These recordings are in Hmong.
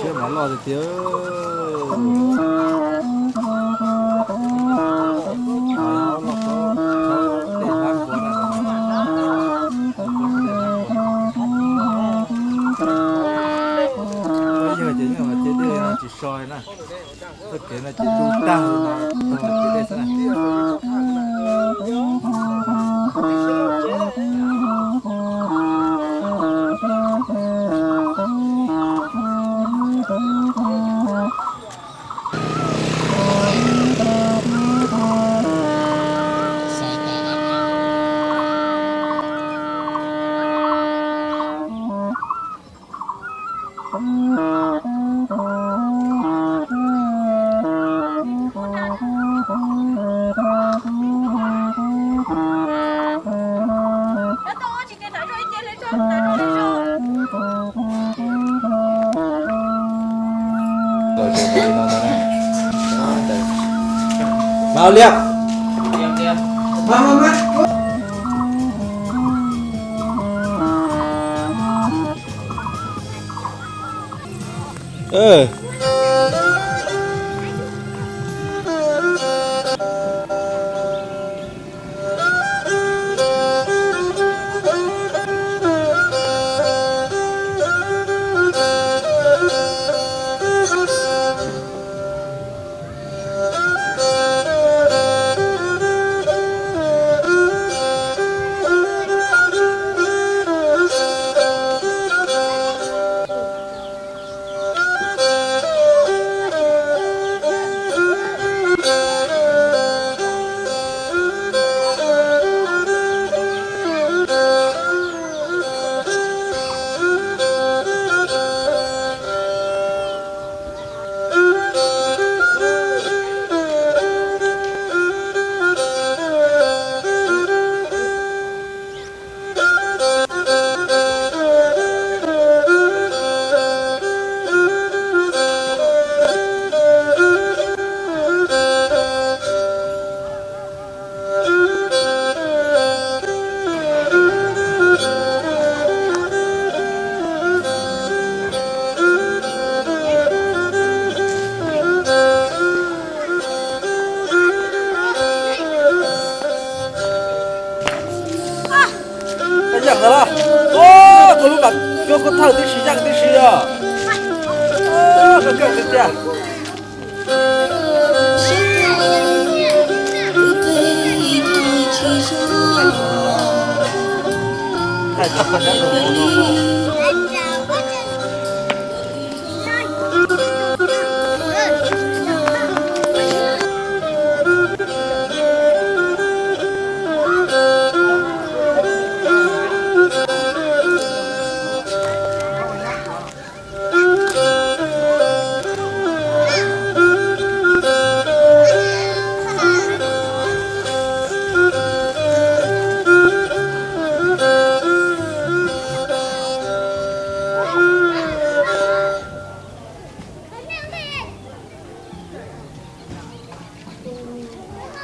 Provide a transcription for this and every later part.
Siab mas loj tiag tiag. Yog ces yeej mas ces dej tsis so na. Txoj kev no ces du tag no, tag ces dej xwb na. Mas liab. Yam ntawd los, koj lub mas koj thawj tib si yam tib si os. Koj kawg tiag tiag.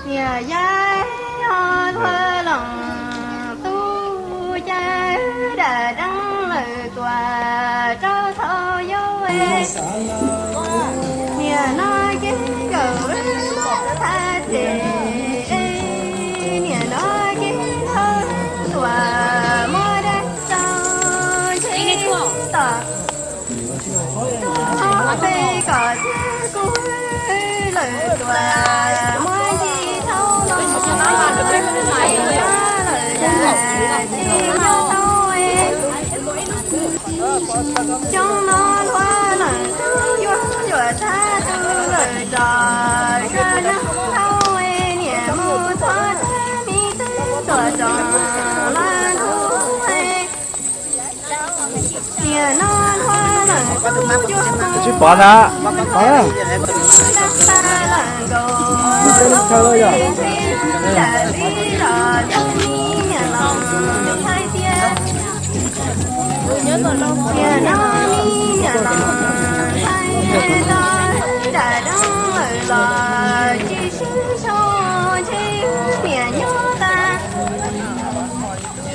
Niam yau ho tuaj los tub caw dam deeb lawm tuaj rau thaum yau. Niam Niam no kev kawm thaj ces, niam no kev thawj tuam muab dab tso ntshe tom peb kom txhiab kuv lawm tuam muab nce thauj los lawm yam tsis muaj tau. Xyoo no hluas leej tub yuav yuam thab tug lawm tso, sab neeg thauj niam mus thov thab mi twb tuam tsoom los ntug. Niam no hluas leej tub yuav mus tsis pom na. Dab tsi lawm nkaus, dam li los cov niam laus hais tias, niam no niam laus hais tau dam doob lawm los tsis sib sau ntshe niam nyob tas.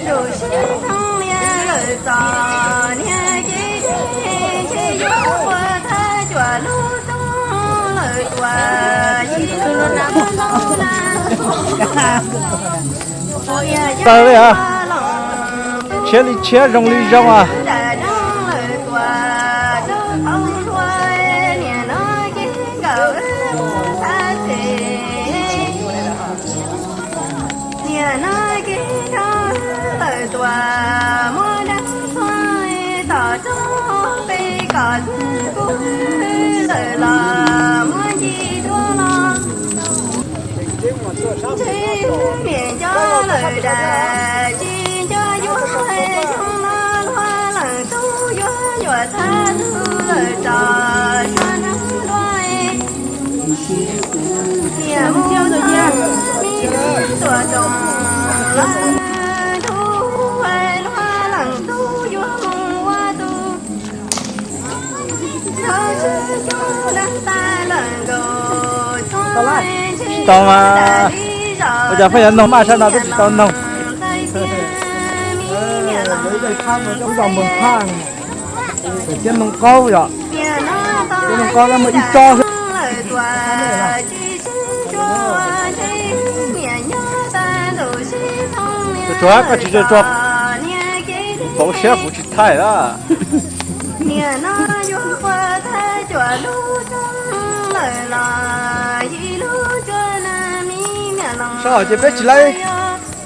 Ntuj sib thooj niam lawm txom niam kev deb ntshe yuav ua thaj cuam lub xyoo lawm tuam yim lub xyoo na. Niam yog los tshiab li tshiab zoo li zoo as. Dam doob lawm tuam rau thaum ntuj, niam no kev kawm thaj ces. Niam no kev kawm lawm tuam muab dab txuag tom rau peb kom txhiab kuv lawm los muab nce tuaj los. Ntshe niam nco lawm dam tsis nco yuav, xyoo no hluas leej tub yuav yuam thab tug lawm tso, sab neeg hluas. Niam mus txog mi tuam tsoom los ntug, hluas leej tub yuav mus ua tus. Tsis tau mas, ua cas pheej yuav noog maj sab no twb tsis tau noog. Ub, zos Npoo Phaj, tawm thiab Npoo Qaub yom, thiab Npoo Qaub muaj ib tsob xwb. Tsuag tsuag, koj tsis tsuag tsuag, pauv siab kuv tsis thaij lawm. Niam no yuav ua thaj cuam lub xyoo lawm los yim lub cuaj na mi niam no. Sab hauv ces peb tsis laib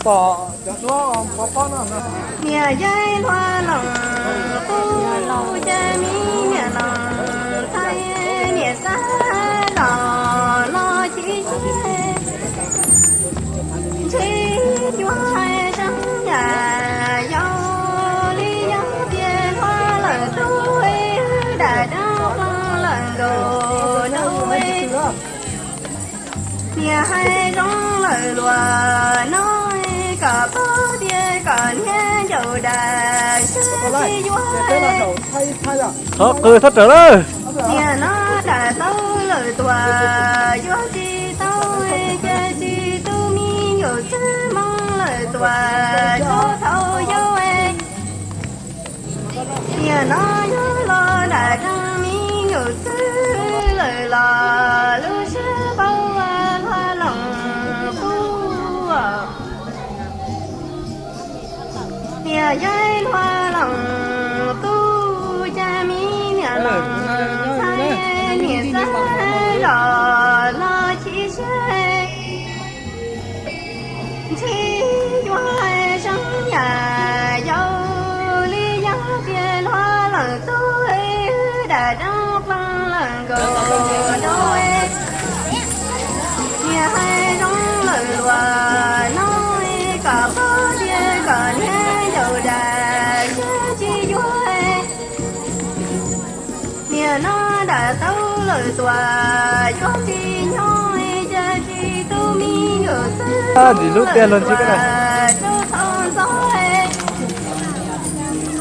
pom cov duab npog pob no. Niam yog hluas leej tub ces mi niam no ntxhais niam xav los los chim chim. Ntshe yuav hais seeb yam yau li yog tias hluas leej tub dam doob lawm nkaus rau. Niam hais zoo lawm luag no kom paub tias kom niag ncaum dam sab tsis yuav. Thov qw thov raws lawm. Niam no dam tau lawm tuam yuav tsis tau, ces tsis tu me nyuam xwb moo lawm tuam rau thaum yau. Niam no yog los dam rau me nyuam xwb lawm los lub siab paub hluas leej tub. Niam yog hluas leej tub ces mi niam no ntxhais niam xav los los chim siab. Ntshe yuav hais seeb yam yau li yog tias hluas leej tub dam doob lawm nkaus rau. Niam hais zoo lawm luag no kom paub tias kom niag ncaum dam sab tsis yuav. Niam no dam tau lawm tuam yuav tsis nyob, ces tsis tu me nyuam xwb ntxim hlub tiag luag ntsib koj na. Rau thaum ntxov.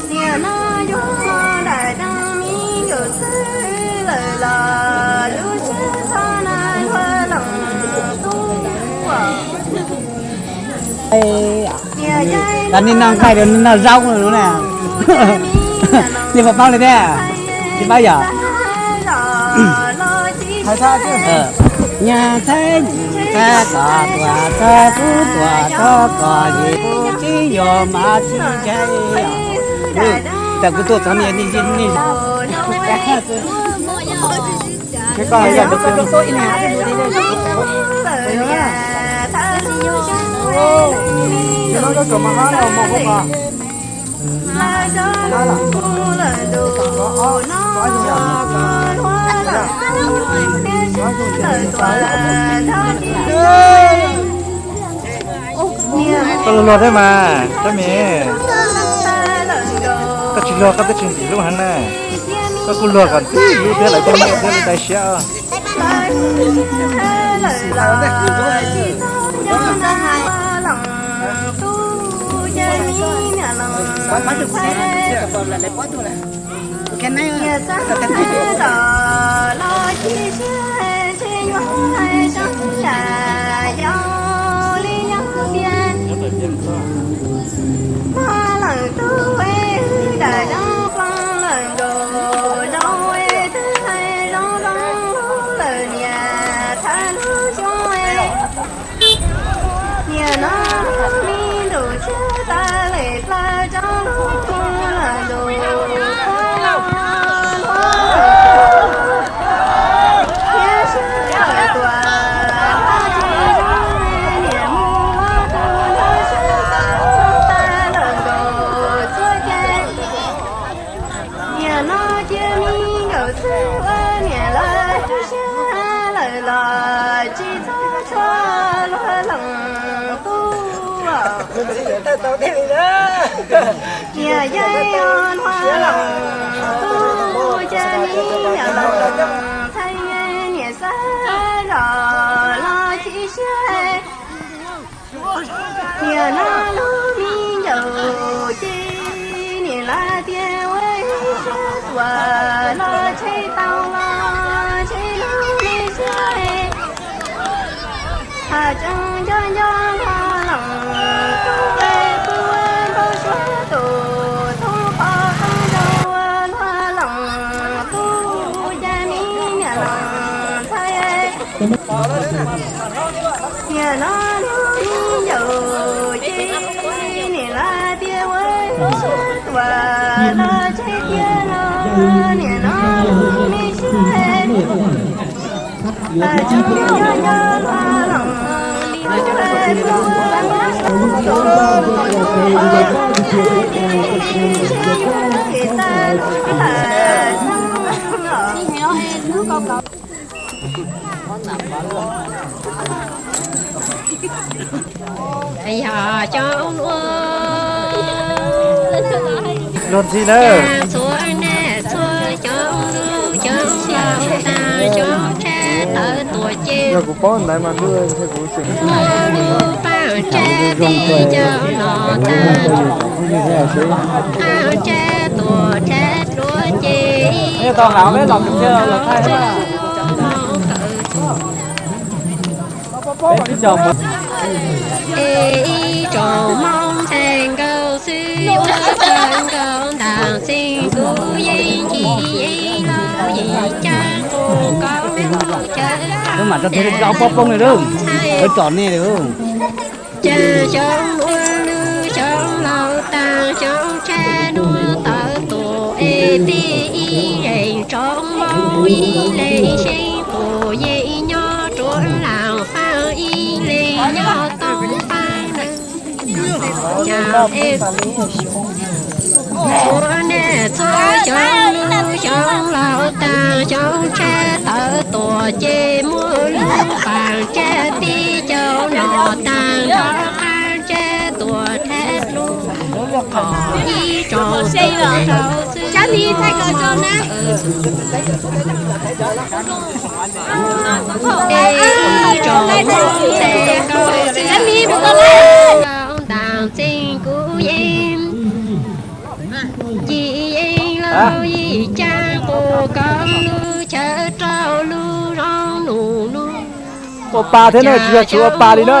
Niam no yuav dam rau me nyuam xwb lawm los lub siab txhob na hluas leej tub. Niam yog nej noj nqaij rau nej noj zaub no na. Nej puas paub li thiab? Tsis paub yom? Los los tsis Nyaj Thaib, Thaib kom tuam txog kub tuam txog kom yim kuv tib yog mas tsis ntshai. Tam kuv tuaj txog niaj hnub Koj luag luag thiab mas, Tsab Mim. Koj tsis luag koj twb tsis ntim lub heev na. Koj kuj luag kom ntxim lub thiab lawv thiaj muaj thiab lub dai siab. Niam no lub me ntuj tshiab tawv lem plaws rau lub lawm ntuj. Thiab sawv tuaj hla tsis zoo, niam mus los tus nrog sawv tau tas lawm nkaus txhua cai. Niam no cia mi nkawm xwb ua niam lawv siab lawm los tsis txhob txhua luag hloov tub. Niam yeej yuav luag hloov tub, cia mi niam los ntxhais niam xav zos los tsis siab. Niam no lub me ncaus ces niam lawv tias ua ib siab tuam los tshem tau los tshem lub me siab. Hais tseem nco nco luag hloov tub, tus npau suav tus thoob qhov qab nrau luag hloov tub, cas mi niam hloov ntxhais. Niam no lub me ncaus ces niam lawv tias ua ib siab tuam los tshem tiag los niam no lub me siab. Yog cov ua luag ntxhi na, txhua nej txhua cov ua luag cov laus tas cov tsheb tawv tuam ces, yog kuv paub ntawd mas kuv tseem ua lub paaj tsheb tib co los tas, paaj tsheb tuam tsheb dluav ces tau hauv peb los kwv tij los thaij es ib tsoom Hmoob ntxhais nkauj xwb ua tsaug nkauj ntaus ntxeeg kuv yeej nci yeej laus yim caj qus kaum lub chaw, poob poob li lub, ntxhais tsom nej li. Cas xyoo ua lub xyoo laus tas xyoo tsheb nuav tawv tuam es peb ib leeg tsoom Hmoob ib leeg xeeb qus yeej nyob rua laam faaj ib leeg nyob toob faaj. Txhua nej txhua xyoo lub xyoo laus tas xyoo tsheb tawv tuam ces muaj lub paaj tsheb tib co los tas nrho qaab tsheb tuam tsheb dluav qhov ib tsoom tub rau xwb. Es ib tsoom Hmoob ntxhais nkauj xwb, ntaus ntxeeg kuv yeej nci yeej laus yim caj qus kaum lub chaw rau lub zoo num nub. Ua pa thiab na, tsis yog tsuas ua pa li na.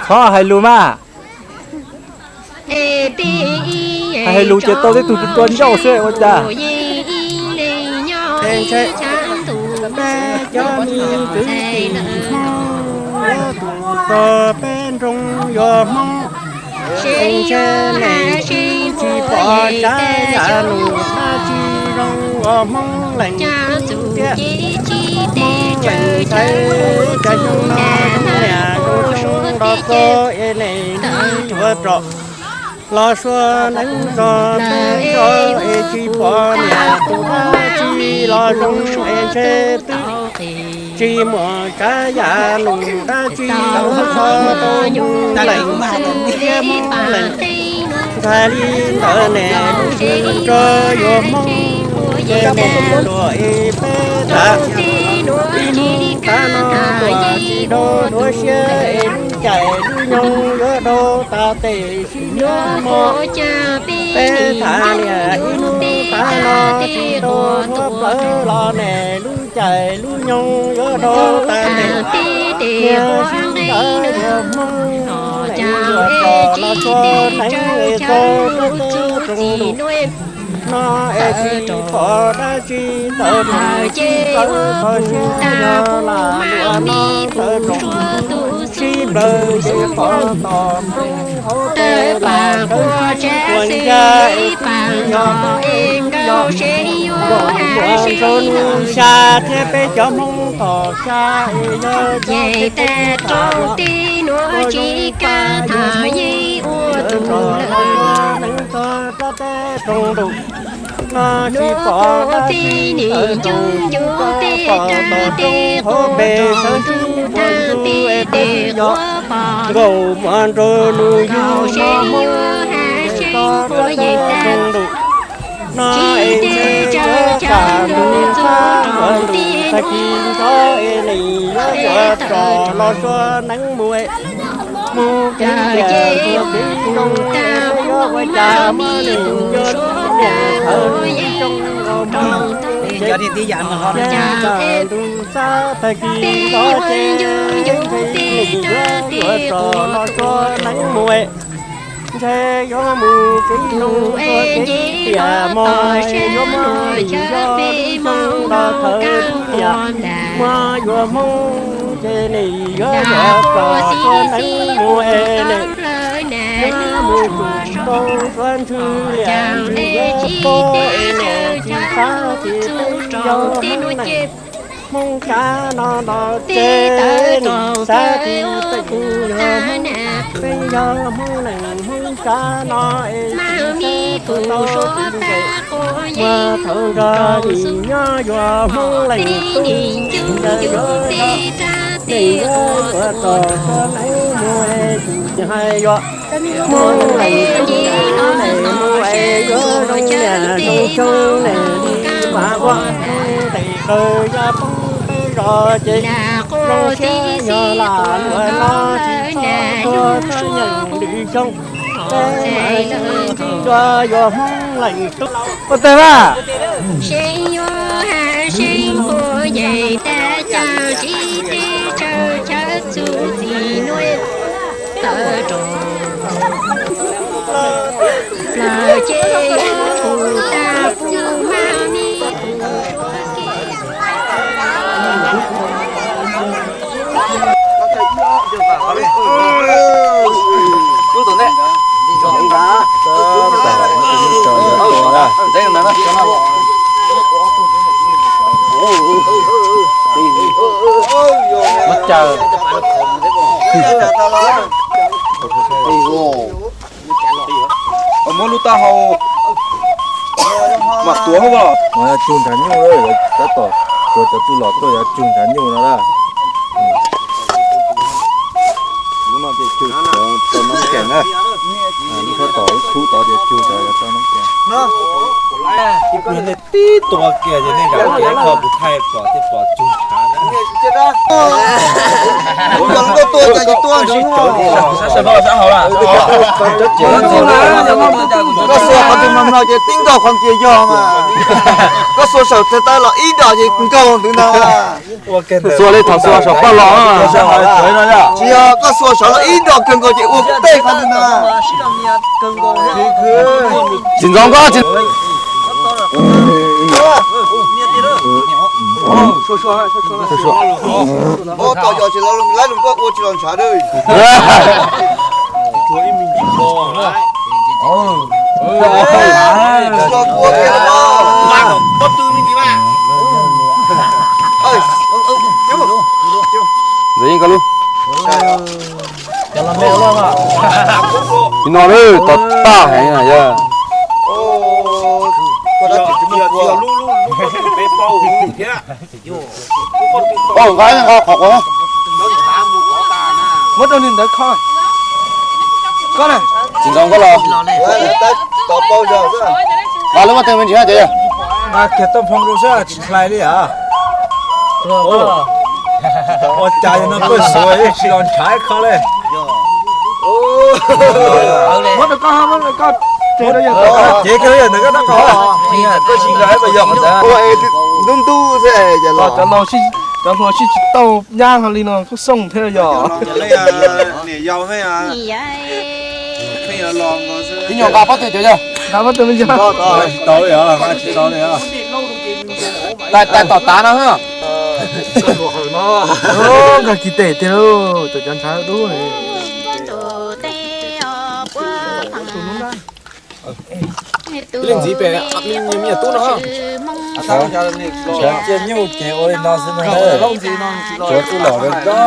Txhob hais lus mas. Es peb ib Hais lus ces tau tej tug tua ncauj xwb ua cas. Ntshe peb cov me kwv tij Hmoob, tus txog peb nroog yuav Hmoob, ntshe neeg tsis pom tsav yam num dab tsi zoo ua Hmoob leej thiab. Hmoob leej ntxhais, cas xyoo no niam zoo zoo los txog es neeg yuav rov los sua neeb txog peb zos es tsis pom niam tus dab tsi los zoo es ntshe twb tsis muaj tsav yam num dab tsi los txog rau Hmoob leej thiab Hmoob leej ntxhais li ntawd ne. Lub sij nrog yuav Hmoob ces neeg tuaj es peb tham, ib hnub tav no tuaj tsis dhau dua siab es lub caij lub nyoog yuav dhau tas tes sib nyob mog. Peb tham niam ib hnub tav no tsis dhau dua plawv los ne, lub caij lub nyoog yuav dhau tas tes niam sib nrog yuav Hmoob leej yuav rov los txog neeb es txog peb teb rooj lus no es tsis pom dab tsi tawm mus tsis tawm kho siab yog lam luam no tawm rooj sib plawv ces qhov tom Hmoob hauv pes los sawv sib tuaj ncaj es twb yog Hmoob es twb yog nkaus muaj nrog nus xya thiab peb cov Hmoob tom xya es yog cov peb teb tham los ua zoo pab yog Hmoob yuav rov los txog neeb txog peb teb rooj lus no tsis pom dab tsi tawm rooj tsis tawm pom tom roob hauv pes sawv sib tuaj ncaj es twb yog nkaus muaj nrog nus yug no Hmoob es txog peb teb rooj lus no es ntshe yuav kam ntus xab yuav ntus tag kis ntxov es neeg yuav yuav rov los sua neeb mus es Hmoob kev tiam tuag kev zoo es peb yuav ua cas muaj neeg yuav tub niam thawv zoo zoo nkaus Hmoob ces ntshe kam ntus xab tag kis ntxov ces ntshe neeg yuav yuav rov los sua neeb mus es ntshe yuav mus kev zoo tuag kev tiam mog es yuav muaj neeg yuav tub xyoo los thawv tub niam muab yuav Hmoob ces neeg yuav yuav rov sua neeb mus es neeg yuav mus tsum rau sua ntxhw liam ntxhw yuav pob es neeg tsis xav ces peb yog Hmoob leej Hmoob tsav no los ces neeg xav ces peb kuj yog Hmoob, peb yog Hmoob leej Hmoob tsav no es tsis xav tuaj tau tus ntxawm muaj thaum nrog nim nyob yuav Hmoob leej tub ntawd yuav neeg yuav yuav rov sua neeb mus es tsis hais yuav Hmoob leej tub neeg mus es yuav zoo niam zoo xyoo neeg li mas ua nqis plaws ya poob peb zos ces zoo siab yog lam luam no tsis txhob tuag txhob nyeem lwm xyoo peb mam sib ntsib dua yuav Hmoob leej tub. Ua tag mas. Muab lub taub hau mas tuav hauv los. Mas yog cug nrhav nyuj, tab tom tuav cov txuj lom tuaj yog cug nrhav nyuj no na. Lub no ces cug tau noob kees na. Lub sab tom lub khub tod ces cug tau noob kees. Ib pliag nej tib tuav kiag ces nej zam kev kho kuv thaij pom thiaj pom cug nrhav. Kuv cov hluas nkauj tuaj cas tsis tuaj ntawd. Koj xuas qhov twg no no ces tib nkaus qhov ntxias yog mas. Koj xuas saum txhais taw los ib nrog ces nkaus ntawd ntag. Xuas li thaum xuas saum paj los. Tsis yog, koj xuas saum los ib nrog kawg nkaus ces ua tej qhov ntawd ntag. Tsis ntxov koj tsis Ua kom yog tsis los lawv lus koj ua tsis los ntshav dab. Ntxim yeej koj lub. Nim no lawm tau tag heev na yog. Muab rau nws ntawd kho. Koj na. Tsis ntxov koj los. Nqa lub vaj teg me ntsis na cov yog. Nqa kiag toj nphoo rau seb tsis hlais li as. Ua cas no paj suav yeej tsis los ntshav ib qho li. Muab rau koj, muab rau koj. Cev rau yawg ntawm koj, cev kiag yawg ntawm koj rab qau. Koj tsis nqa mas yog qhov ntawd. Ntub ntub xwb. Cov laus, cov hluas sib tsis tau nyab ho li no kuj xoo thiab yog. Niam yau thiab. Ib nyuag nqa pob tw cov yog. Nqa pob tw me ntsis. Tsis tau li os, nqa tsis tau li os. Tais tom tav no. Nkag kis tes tiag lauj, tus cov ntshav dub. Leej ntxiv pem me nyuam tub no. Cia nyuj ces ua li no xwb no. Tsuav tub los zoo zoo,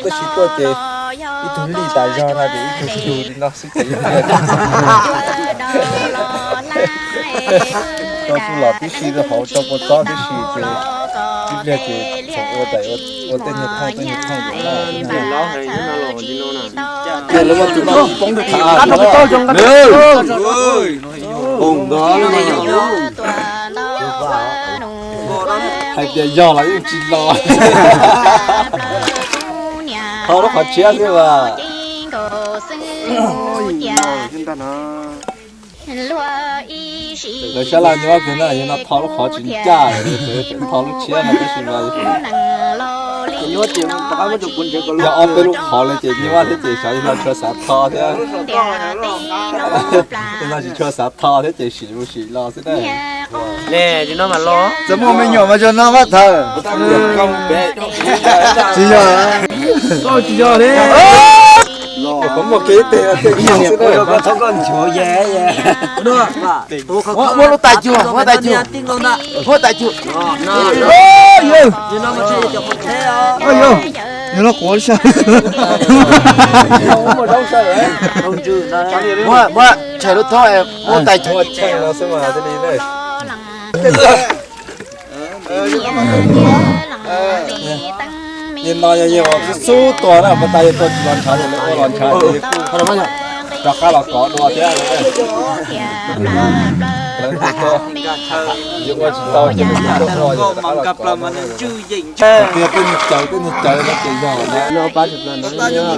tab sis tuaj ces ib tug lij tas zog no ces ib tug cug li no xwb ces. Rau tub los tib si rau hauv rau kua txob tib si ces ib pliag ces txhoov ua tais ua tej niag thooj tej niag thooj. Hais tias yog los yeej tsis los. Tho lub qhov tshiab xwb mas. Lawv sab laj nyuaj kawg na, yog no tho lub qhov tsis ncaj, tho lub tshiab no tab sis mas yog ob peb lub qhov li ces nyuaj thiab ces xyov yog no tshua xav tho thiab. Yog no tsis tshua xav tho thiab ces sim mus sim los xwb na. Txawm muaj me nyuam mas yog no mas thawm. Tsis yog. Tsis yog li. Qhov muaj kev tes xwb. Muab lub tais cuag, muab tais cuag. Muab tais cuag. Yog no quav sab. Muab, muab tshais lub thoob, muab tais cuag. Yog no yog yog xub xub tuag na, puas tas yog tuag tsis los ntshav ces lawv ua los ntshav ces yog kuj rov qab los kov dua thiab. Yog ua tsis tau ces lawv kuj rov qab los kov. Tias tej niag cawv tej niag cawv no ces yog na.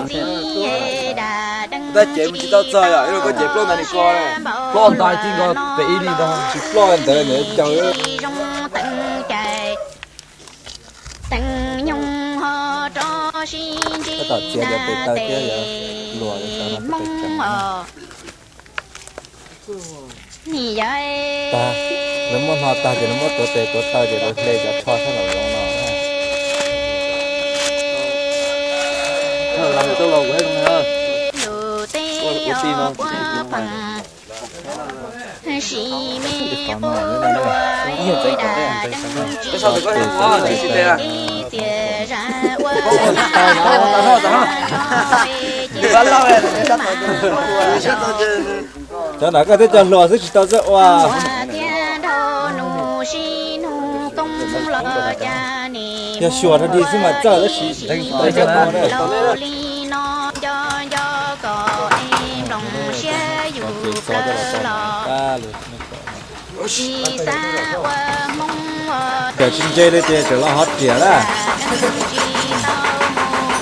Tab cev mus tsis tau txog yom, ib lub koj cev plaub ntawd ni ko. Plaub ntais tib nko pem ib li ntawd tsis plaub ntawd nws cawv. Tab tom txiav cov tes taw thiab yog luag xav no peb tseem. Tag, lawv muab hno tag ces lawv muab tuav tes tuav taw ces lawv hle cov tsho sab nraum zoov no. Cov ntawd koj twb cov hluas xwb tsis tau txawj ua. Yog xyuas rau dig xwb mas txawj tab sis tsis tau txawj ua na. Cov tsis ntse li ces tseem los hov riam na.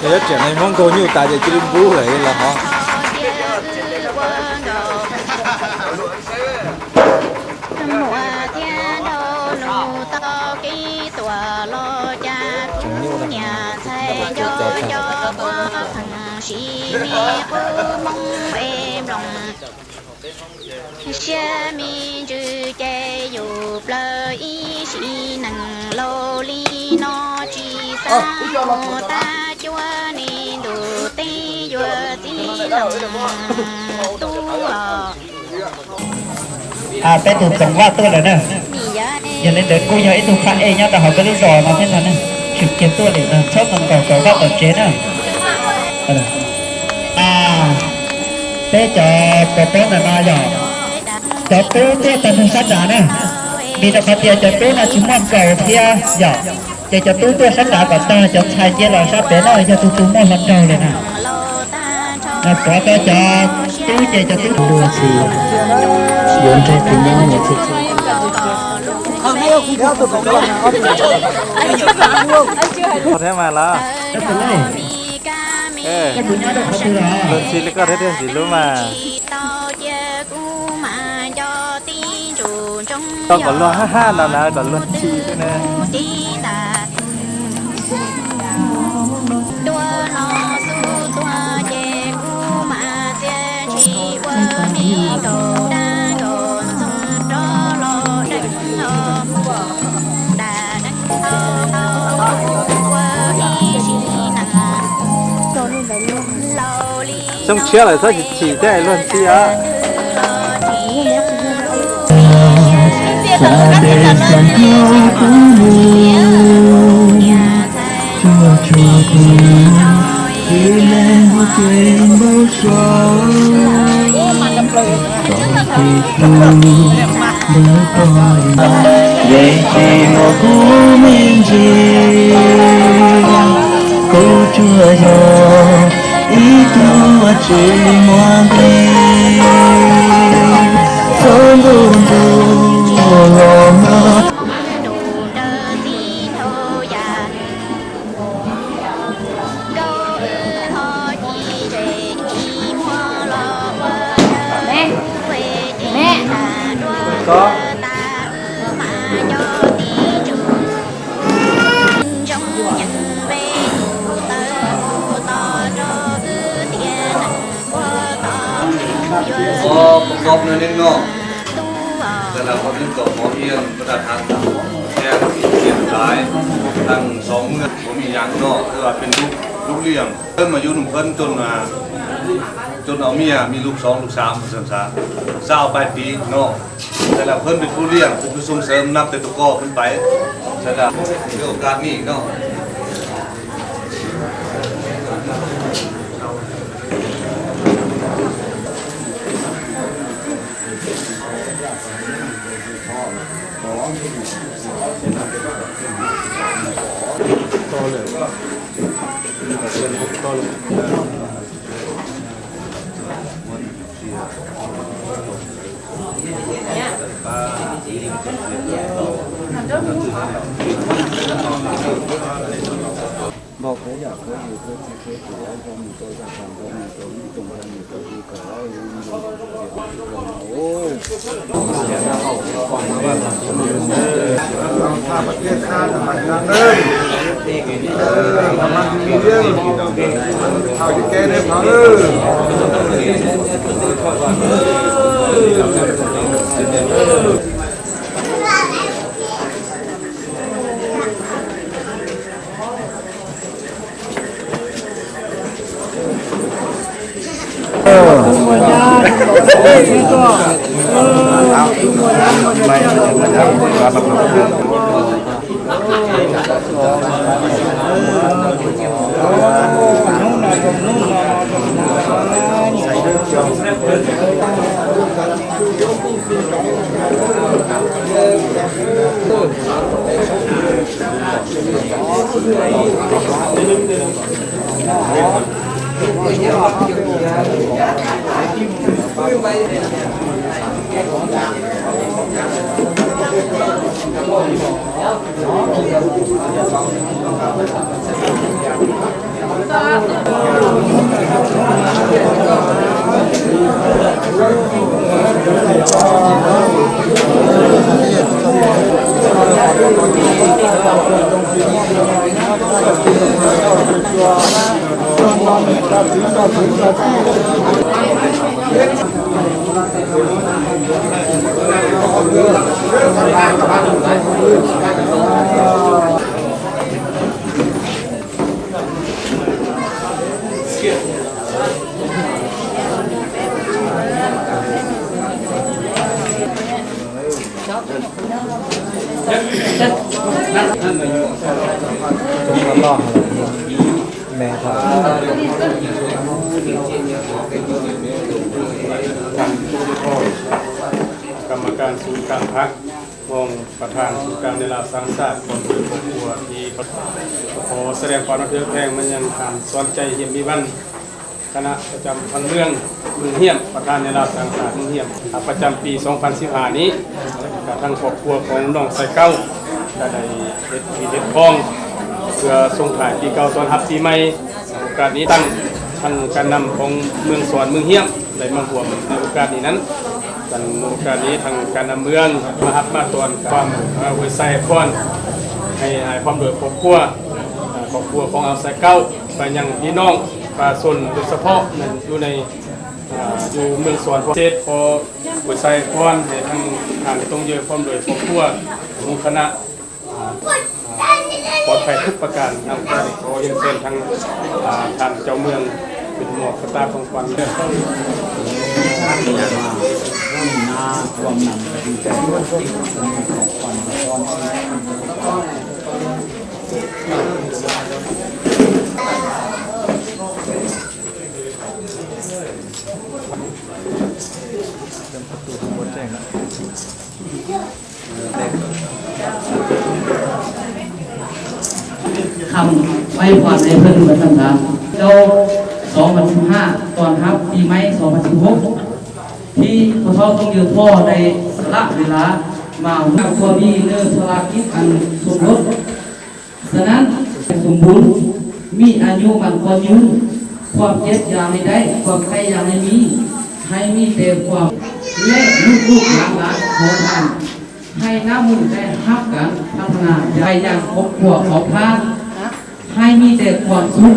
Yog tseem neeg muab nkaug nyuj tas ces cia li npub lawm los hov. Muam thiab nraug nus tau kev tuaj los cas kuv niam ntxhais nco nco puab pheej sim me qub hmoob es nploos. Siab me ntsws ces yus plaws ib sim neej laus li no tsis xav mus tag cuab ne ntuj teb yuav txij loos tub os. Peb tus Txoov Vaj tuaj lawm na. Yog li ntawd kuj yog ib tug phaj ej nyob rau hauv peb lub zos no thiab ntag na. Tshwm kiag tuaj lawm no, txhob mus nkaum Txoov Vaj tom tsev na. Peb cov pov pob ntawm no yog cov tub tuaj tag nrho sab nrad na, vim rau qhov tias cov tub no tsis muaj nkaus thiab yom, ces cov tub tuaj sab nrad kom tag, cov ntxhais cia los sab pem no yog tus tus muaj hluas nraug li na. Pov rau cov tub ces cov tub dua txiv yuav nrog tus nyob mus txhua txhua. Thiab mas los, luag ntxhi li koj thiab thiaj ntxim hlub mas. Tau kom luag hab hab no na, kom luag ntxhi xwb ne. Xyoo tshiab lawm txhob chim chim thiab luag ntxhi os. Yeej tsis muaj kuv me ntsis, kuv tsuas yog ib tug tsis muaj nqis, txhob ntuj ntuj los no. Có công góp nữa nên ngon. Tức là có nhu cầu máu yên, có đặt hàng tặng con, em chuyển tải tăng sáu mươi, có mì nhắn nọ, tức là bên Lục, Lục Liềng. Hơn mà du nụ hơn chôn, à, chôn áo mì à, mì Lục xóm, Lục xóm, Sơn xã, sao bài tí nọ. Tức là hơn bên Phú Liềng, từ Phú Sông Sớm, nắp từ Tô Co, bên Pái. Tức là cái ổ cà mì nọ. กรรมการศูนย์กลางพรรค รองประธานศูนย์กลางในลาวสร้างชาติ พร้อมด้วยครอบครัวที่ ขอแสดงความนับถือแผ่มายังท่านสอนชัย เอี่ยมมีวัน คณะประจำพันเมือง เมืองเฮี้ยม ประธานในลาวสร้างชาติเมืองเฮี้ยม ประจำปีสองพันสิบห้านี้ กับทางครอบครัวของน้องไซเก้า ก็ได้เฮ็ดพิธีเฮ็ดพอง เพื่อส่งท้ายปีเก่าต้อนรับปีใหม่ โอกาสนี้ตั้งทางการนำของเมืองสอนเมืองเฮี้ยมได้มาร่วมในโอกาสนี้นั้น กันโอกาสนี้ทางการนำเมืองมาฮับมาต้อนความอวยไซพรให้อายพร้อมด้วยครอบครัว อ่าครอบครัวของอาวไซเก้า ไปยังพี่น้องประชาชนโดยเฉพาะนั่นอยู่ในอ่าอยู่เมืองสอนพร้อมเจ็ด ขออวยไซพรให้ทางท่านตรงเยอพร้อมด้วยครอบครัวหมู่คณะ อ่าอ่าปลอดภัยทุกประการนำไปขอเรียนเชิญทางอ่าท่านเจ้าเมืองเป็นมอบสตาร์ของขวัญเด้อ คำอวยพรให้เพิ่นว่าซั่นซะ เจ้า สองพันสิบห้า ต้อนรับปีใหม่ สองพันสิบหก ที่พ่อเฒ่าต้องยืนพ่อได้สละเวลามาร่วมครอบครัวนี้ในภารกิจอันสมรส ฉะนั้น สมบูรณ์ มีอายุมั่นขวัญยืน ความเจ็บอย่าให้ได้ ความไข้อย่าให้มี ให้มีแต่ความ และลูกๆหลานๆของท่าน ให้น้ำมูกได้ฮักกันพัฒนาไปยังครอบครัวของท่าน ให้มีแต่ความสุข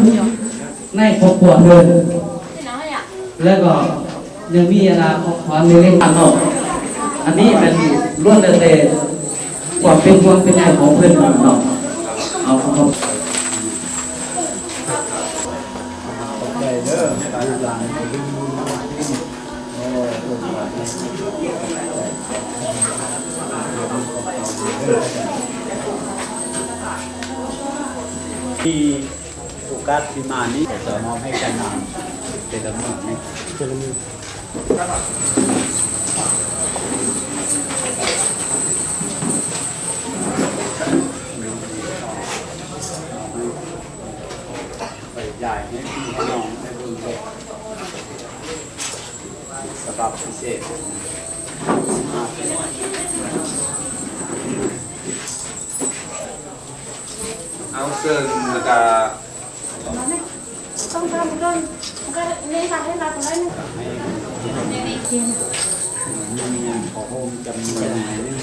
ในครอบครัวเถิด แล้วก็ยังมีอนาคตความเล็กๆน้อยๆ อันนี้เป็นล้วนแล้วแต่ความเป็นห่วงเป็นใยของเพิ่นเนาะ เอาครับ ขอบใจเด้อ ลูกหลาน ที่โอกาสที่มานี้จะมอบให้กันนำเป็นลำดับนี้ ใหญ่ให้พี่ให้น้องได้เบิ่งเลย ฉบับพิเศษ เอาเชิญแล้วก็ ต้องทำเรื่องก็นี่ค่ะให้มาตรงนั้น ขอโฮมจำนวนหนึ่ง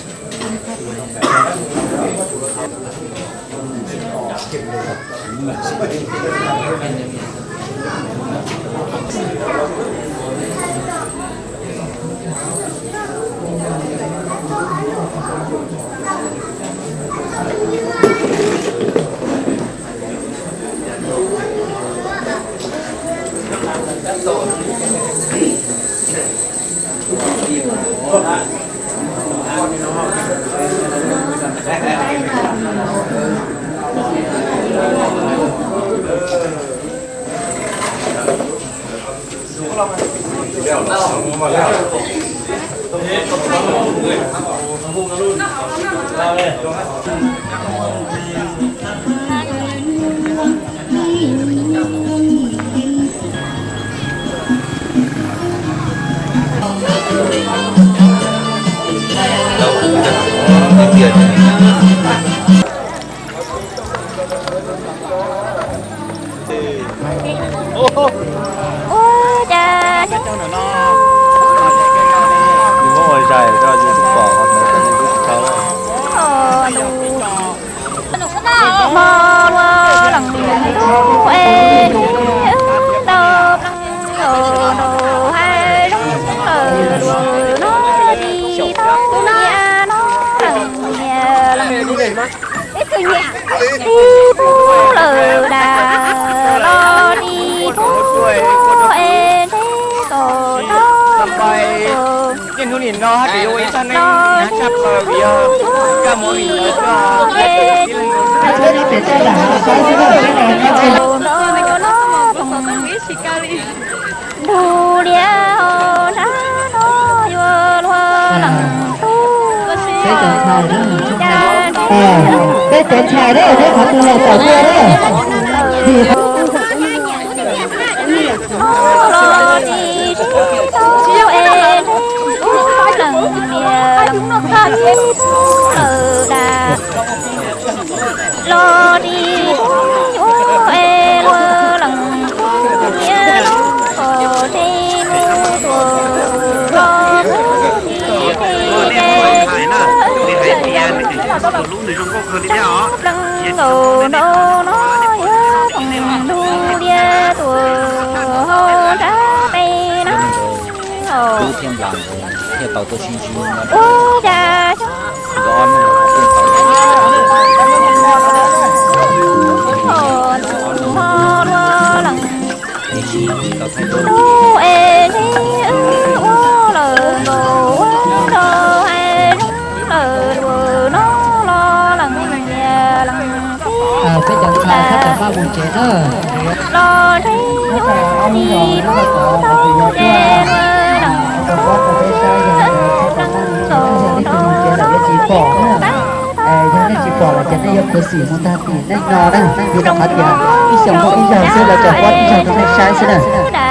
แล้วผมจะขอ Ua cas xyoob muab ua zais rau yus pom qhov ntawd rau yus lub tsis tau. Hmo luaj leej tub es wb tau pleev los rau hav zoov lawm no, tsis tau nyiam no leej nyiam leej. Tib tug lawm dam los tsis tub es ntshe kom tau. Ntug liab nrab no yuav luag leej tub. Peb cov ntxhais na, peb qhov twg los tawm tuaj na. Vim qhov los tsis sib tau es ntshe ub leej niam leej tub lawm dam. Los tsis ua es luag leej tub nyiam los kom tsis mus tuaj los tsis tsis tsis pleev nkaus nrau no yuav koom ntug liab tuaj hau nrab qe na. Ua cas xyoob hmo luaj leej tub es ntshe wb ua lawm nkaus ua rau hav zoov lawm luag no los leej niam leej txiv. Peb cov ntxhais sab tawm maj mus tsev na. Los ntshe yuav tsis tau ces luag leej tub wb leej nkaus nrau no. Yog nej tsis pom lawm ces nej yuav khuv xim mus tag tim nej no na, vim rau qhov tias ib xyoos muaj ib zaug xwb, lawv tsuas muab ib zaug rau nej saib xwb na.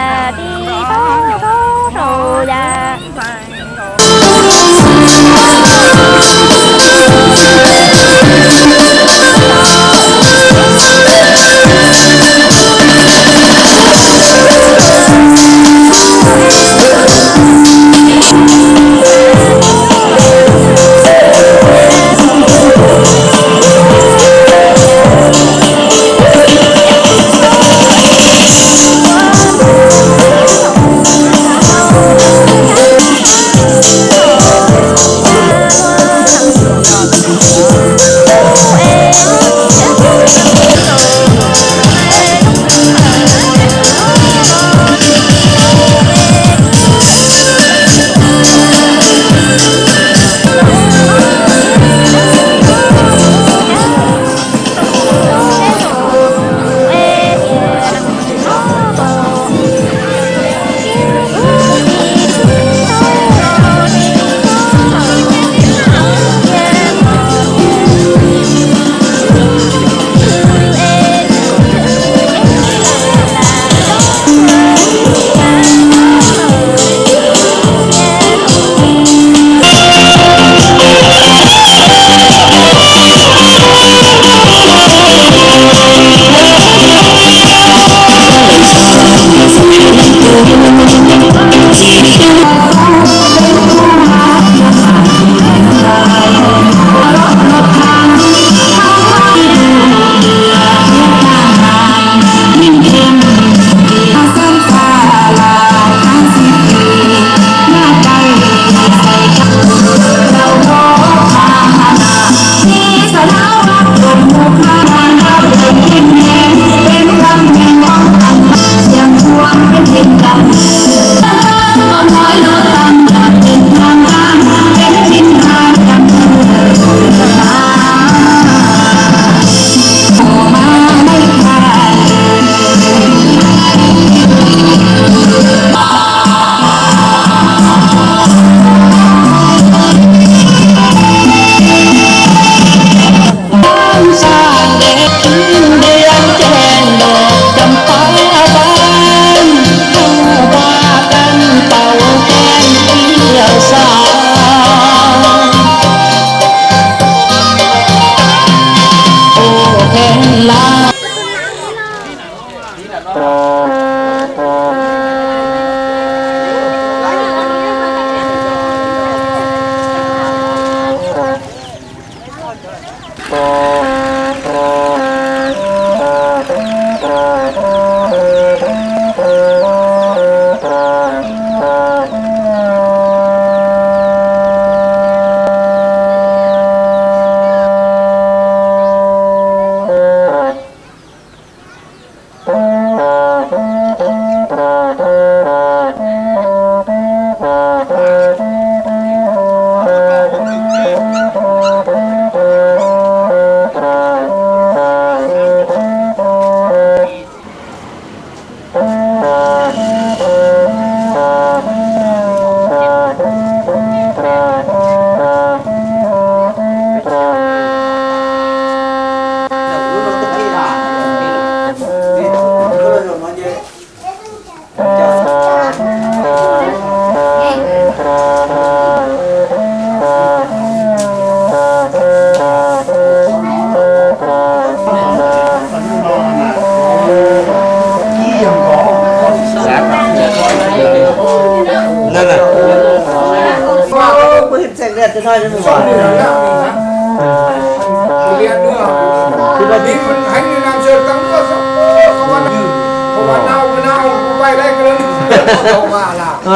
Nyob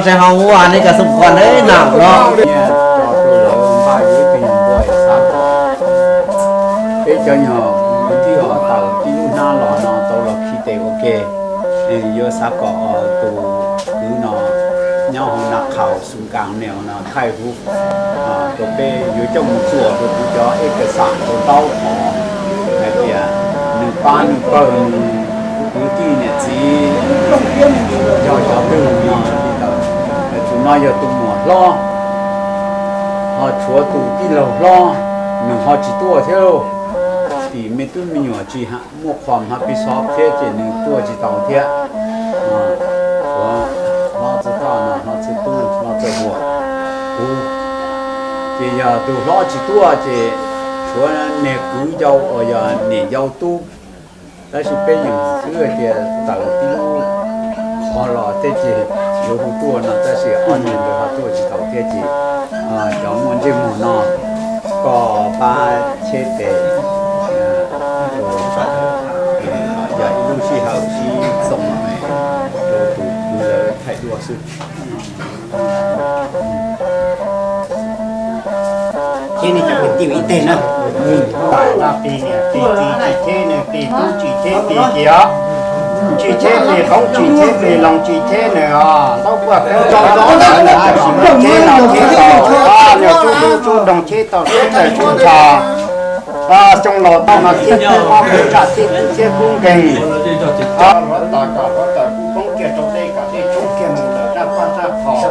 rau hauv ua nej cov xoo kuas na, nam los. Peb cov nyuag kwv tij os, tawm tib lub hnab los no tau los khi tes ua ke, yuav xav kom tus kwv no nyob hauv Naj Qhaus Xus Nkas Nees no thaij huv rau peb yuav coj mus txuas rau kuv cov ej kas xam rau taub hov hais tias nws pab nws pawg nws kwv tij niam txiv cov xov tooj no li ntawd. Tus no yog tus muam hlob, ho tshuav tus tij laug hlob, nws ho tsis tuaj thiab lauj. Tim me tub me nyuam tsis muaj qhov hmab piv xov thiab ces nws tuaj tsis tau thiab. Tshuav hlob Txwj Thoj no, hlob Txwj Tub, hlob Txwj Huas, kuv, ces yog tus hlob tsis tuaj ces tshuav niag kwv yau uas yog niam yau tub. Tab sis peb yeej xwb hais tias tawm tib lub qhov los thiab ces yuav hu tuaj no tab sis ob niag ntawd ho tuaj tsis tau thiab ces cov muaj ntsej muag no koj pab cheb tes, yog ib lub sij hawm sib txoos rau tus kwv lawv thaij duab xwb. Ces nej cov kwv tij ib teg na, pais no plig niam plig txiv tsis cheb nws plig tub tsis cheb plig kiag os, tsis cheb plig qoob tsis cheb plig loo tsis cheb nws os, ntaub puaj koob tsob ntaub ntawv nws tseem sim cheb no cheb tau, nyuag tub tub tub nroog cheb tau teb chaws tshua ntsha, xyoo laus tau no thiab kub mob kub ntsaj thiab kub thiab kub nkeeg. Hluav taws kom hluav taws kub poob kiag rau dej kom dej tshoob kiag mus lawm zaj paj zaj qhov,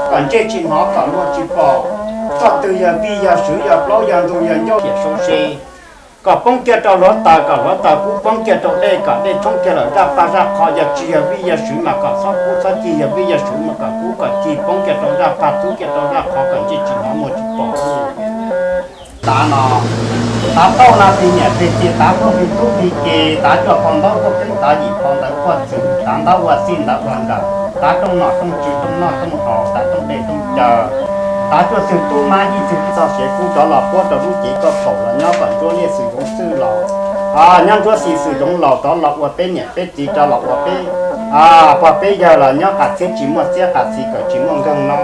kom ntsej tsis hnov kom luag tsis pom, txoj twg yog vij yog swv yog plaub yog ntug yog ncauj yog sau se, kom poob kiag rau hluav taws kom hluav taws kub poob kiag rau dej kom dej tshoob kiag lawm zaj paj zaj qhov, yog tsis yog vij yog swv mas kom txhob kub, txhob cig, yog vij yog swv mas kom kub kom cig poob kiag rau zaj paj txub kiag rau zaj qhov kom ntsej tsis hnov muag tsis pom. Tav no, tav tauj no plig niam plig txiv, tav phooj plig tub plig ki, tav cuaj phau ntaub phuaj keeb, tav yim phau ntawv phuaj txwv, tav ntaub ua txij ntawv ua nkawm, tav rooj nom rooj tswv rooj noj rooj haus, tav rooj dej rooj cawv, tav cuaj xwm tub mab yij xwm txog siav kub rov los puab rau lub cev koj kaum los nyob kom ntsuab liaj xwm zoov txwj los, nyob ntsuab xis xwm zoov laus rov los ua peb niam peb txiv rov los ua peb pog peb yawg los nyob qas txhiab tsis muaj txiab qas txhis kom tsis muaj nkeeg no.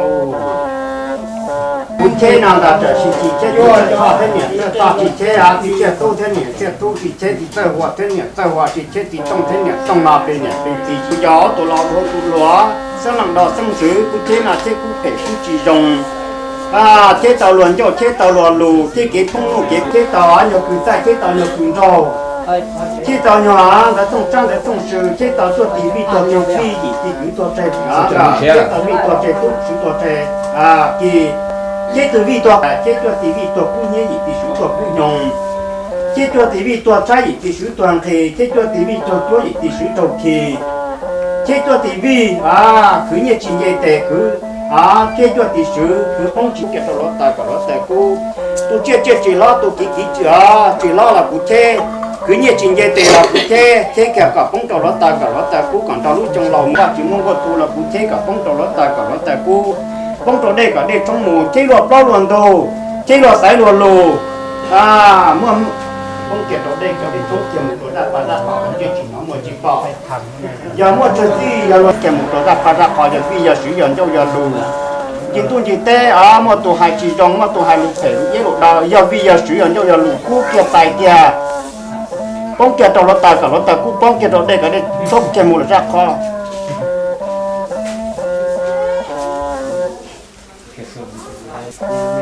Kuv cheb no ntag tam sim tsis cheb txiv txawj toj thiab niam txawj toj, tsis cheb txiv txiaj tub thiab niam txiaj tub, tsis cheb txiv txawj huas thiab niam txawj huas, tsis cheb txiv tooj thiab niam tooj no plig niam plig txiv tsis yog tus laus ua tus hluas, xeeb leej do xeeb ntxwv, kuv cheb no cheb kub phem kub tsis zoo. Cheb tau luag ncauj, cheb tau luag lus, cheb kev poob nuj kev, cheb tau nyuag kws txaij, cheb tau nyuag kws nraug, cheb tau nyuag ntawv tooj tsab ntawv tooj sw, cheb tau tuaj tis vij tuag tug vij, yim tis kwv tuag tseg, cheb tau vij tuag tseg tub swv tuag tseg kis, cheb tug vij tuag, cheb tuaj tis vij tuag kub hnyiab, yim tis swv tuag kub nyoog, cheb tuaj tis vij tuag tshaib, yim tis swv tuag nqhis, cheb tuaj tis vij tuag cuab, yim tis swv raug khi, cheb tuaj tis vij khwv nyiaj tsis nce tes, khwv cheb tuaj tis swv khwv poob tsis kiag rau hluav taws kom hluav taws kub. Tus tsiaj tsiaj tsis hlob, tus kiv kiv tsis hlob los kuv cheb, khwv nyiaj tsis nce tes los kuv cheb, cheb kiag kom poob rau hluav taws kom hluav taws kub, kom nrog lub xyoo laus npaj tsis muaj nkuaj tu los kuv cheb kom poob rau hluav taws kom hluav taws kub, poob rau dej kom dej tshoob mus, cheb luag plaub luag ntug, cheb luag xaiv luag lus, muaj poob kiag rau dej kom dej tshoob kiag mus rau zaj paj zaj qhov, ntsej tsis hnov muag tsis pom. Yog muaj tsawg txij yog luag kiag mus rau zaj paj zaj qhov, yog vij yog swv yog ncauj yog lus, ncig ntuj ncig teb, muaj tus hais tsis zoo, muaj tus hais lus phem lus iab lus daw, yog vij yog swv yog ncauj yog lus kub kiag txais kiag, poob kiag rau hluav taws kom hluav taws kub, poob kiag rau dej kom dej tshoob kiag mus lawm zaj qhov.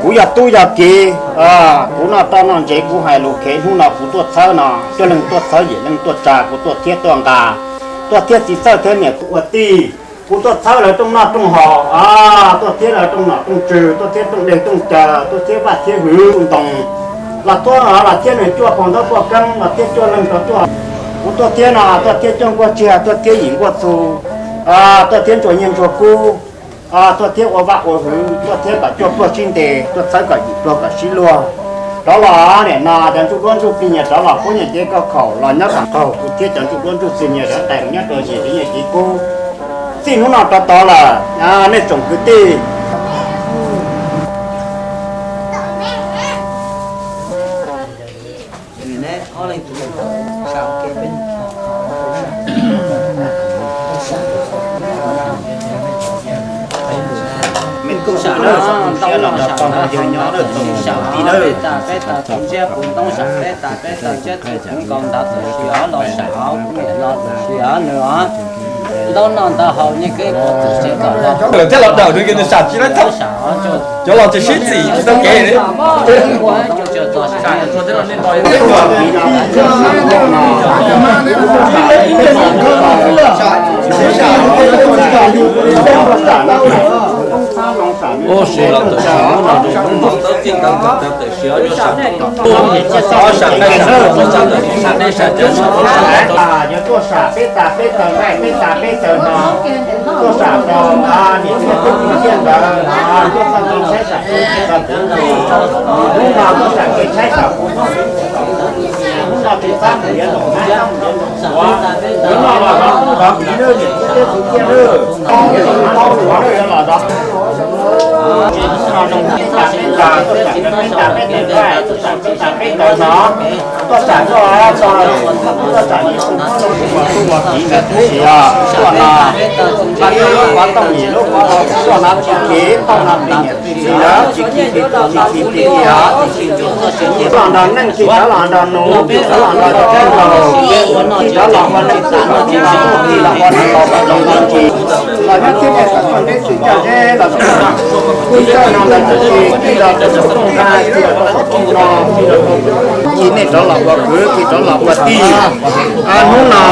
Kuv yog tub yog kiv, kuv noj roj noj ntsev, kuv hais lus khev, hnub no kuv tuaj txhawb no, cuaj leeg tuaj txhawb, yim leej tuaj tsa, kuv tuaj thiab tuaj nqa, tuaj thiab txiv txawj thiab niam ua tij, kuv tuaj txhawb lawv rooj noj rooj haus, tuaj thiab lawv rooj nom rooj tswv, tuaj thiab rooj dej rooj cawv, tuaj thiab vaj thiab hwv ntoo, los tuaj los thiab nws cuaj phau ntaub poj keeb, los thiab cuaj leeg rau cuaj. Kuv tuaj thiab no, tuaj thiab cuaj nkuaj tsiag, tuaj thiab yim nkuaj txhu, tuaj thiab ntsuag nyiaj ntsuag kub, tuaj thiab ua vaj ua hwv, tuaj thiab kom cuaj pluag sib ntes, tuaj txhawb kom yim pluag kom sib luag. Rov los nim no cov ntsuj duab ntsuj plig nyias rov los puab nyias cev koj khaum los nyob kom qaug, kuv thiab cov ntsuj duab ntsuj plig nyias rov qais mus nyob rau nyias cev nyias cev kub. Txij hnub no rov tod lawm, nej tsoom kwv tij, Los nrog pog nrog yawg nyob lawm tus sam tij lawm. Peb tas peb taws tus ntsiab puv ntoob sam peb tas peb taws ntsiab txiv puv nkaus ntawd txawm siv los sam kuv niam no txawm siv nws os. Ntaub noj ntawd haus nyiaj keb puv txawm siv kom los. Lawv thiaj los dawm nws, nws sam tsis laib thauj. Cov los tsis sib txim tsis tau kev li. Ua si los tawm si hnub no, hnub no tawm txij nkawd nkawd tawm si ob nyuag sam, ob sam, nej sam, nej sam, cov sam, yuav tuaj sam peb tas peb taws nqaij, peb tas peb taws no, tuaj sam rau niam txiv tub txiv ntxawm, tuaj txog tuaj tshaib sam peb tas peb taws, hnub no tuaj sam kev tshaib sam peb, hnub no tus pab mus yuav los, hnub no los los tus pab mus yuav niam txiv tub txiv ntxawm, hnub no los los Tuaj sam peb tas peb taws nqaij, tuaj sam peb tas peb taws no, tuaj sam tuaj, tuaj sam ib tug tub ua txiv ntawd tub siav, tuaj no, nqa tuaj lub qhov rooj yim lub qhov hauv tuaj no, tsis kev tau no pem niam pem txiv lawm, tsis kev pem tub tsis kev pem kiag. Tuaj nrog neej tsis txawv los nrog nus, tsis txawv los nrog cov tub laug, tsis txawv los ua neej txam no tsis txawv, tsis los ua neej laus los nrog tsis los nyob thiab nej txawm tuaj neb tsis coj zeb los tsis txawv no, kuj coj no ntawd tsis txawv, tsis los rau saum rooj nqaij, tsis los rau saum rooj no, tsis los rau, tsis nej rov los ua kwv, tsis rov los ua tij. Hnub no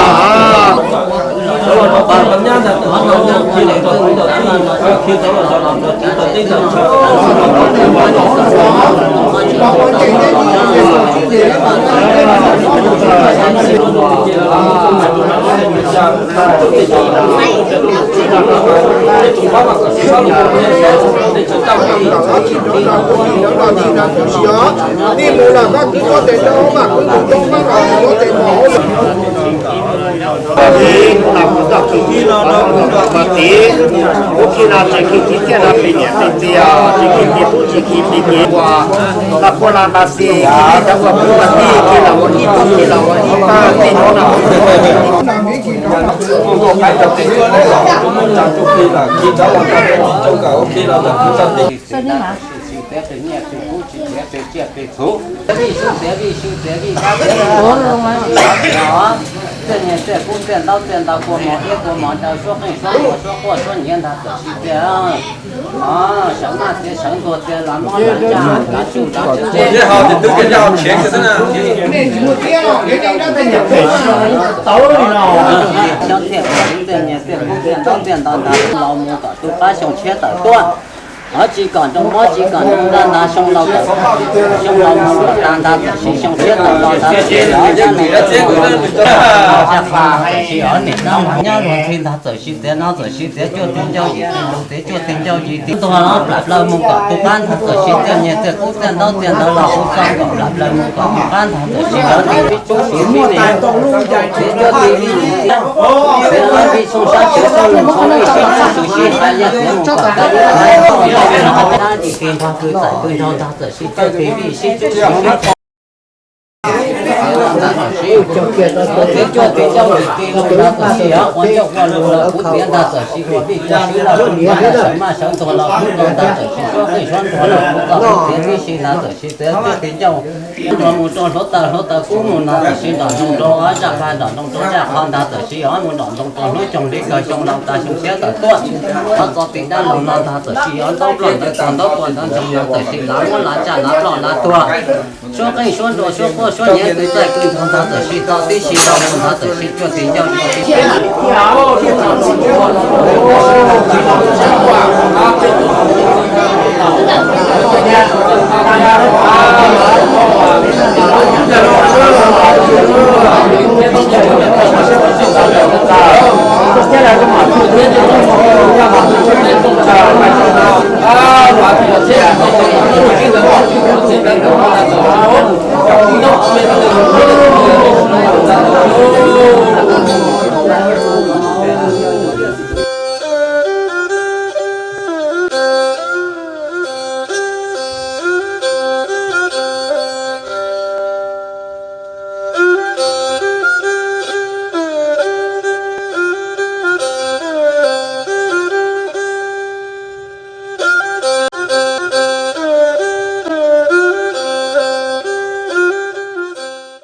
Nej mus los koj twb muab tes rau, mas kuv tus koob pab los muab tes mus hauv lawm. Tus no kuv txoj kev tib no no kuv nrog pas tiv, kuv khi no tsis khi txiv txiaj no pem niam pem txiv, tsis khi txiv tub tsis khi txiv kev ua, los kua los nta xis, khi cov ua kwv ua tij, khi los ua ib tug, khi los ua ib tag, txij hnub no kuv tsis khi txiv tub tsis khi txiv kev ua, kuv muab tsa tsuj plig lawm, khi cov los nta tsis zoo kawm, khi los ntawm kuv txoj kev txiv txiaj, txiv nyiaj txiv kub txiv txiaj txiv txhuv, txiv vij sub txiv vij sub txiv vij kab txiv vij, txiaj nyiaj txiaj kub txiaj ntaub txiaj ntawv kua mov iab kua mov daw suab qeej suab ntuag suab quaj suab nyiav ntag txawm sib txiaj. Sawv maj txiav sawv ntuag txiav los muab los caj los tsuj los tsuj. Cov txiaj txiaj nyiaj txiaj kub txiaj ntaub txiaj ntawv ntawd los mus kom tu qab xyoo tshiab tawm tuaj. Hov tsis kom nroo mob tsis kom nroo ntaj ntag xyoo laus tawm, xyoo laus mus kom tag ntag txawm sis xyoo tshiab tawm los ntag txawm sis los caj nws caj qha txawm sis hov niam tab nyob luag ntxhi ntag txawm sis txiav no txawm sis txiav cuaj tig ncauj yim tig ntus txiav cuaj tig ncauj yim tig ntuag los plam plaws mus kom tu qab ntag txawm sis txiaj nyiaj txiaj kub txiaj ntaub txiaj ntawv los kuv txog kom plam plaws mus kom tu qab ntag txawm sis hov niam txiv tub sis muaj tais tau lub cai txiav cuaj tig vij txiav vij xyoo sab txiav xyoo lus xyoo vij sib txawm sis hais yog txiav mus kom tag ib tab tis kis nrog kws txais kws nraug ntag txawm sis cuaj tig vij sib txawm sis txiav cuaj tig ncauj yim tig ntus ntag txawm sis hov ua ncauj ua lus los kuv txiav ntag txawm sis ua vij ua sub los kuv txiav sawv maj sawv ntuag los kuv txiav ntag txawm sis suab qeej suab ntuag los kuv txiav tib si ntag txawm sis txiav cuaj tig ncauj ntuag mus rau hluav taws hluav taws kub mus ntag txawm sis nrom ntoo rau ob zaj qha nrom ntoo rau zaj qha ntag txawm sis hov mus nrom ntoo rau hnub xyoo li kawg xyoo laus tas xyoo tshiab tawm tuaj. Hov txog tim dab laug no ntag txawm sis hov ntaub ploj ntawd txog ntaub pua ntawd ntsoog ntawd txawm sis lav muab lav tsa lav ploj lav tuag. Suab qeej suab nruas suab quaj suab nyiav kws txaij kws nrog ntag txawm sis tau tib si tau mus ntag txawm sis cuaj tig ncauj ib tig.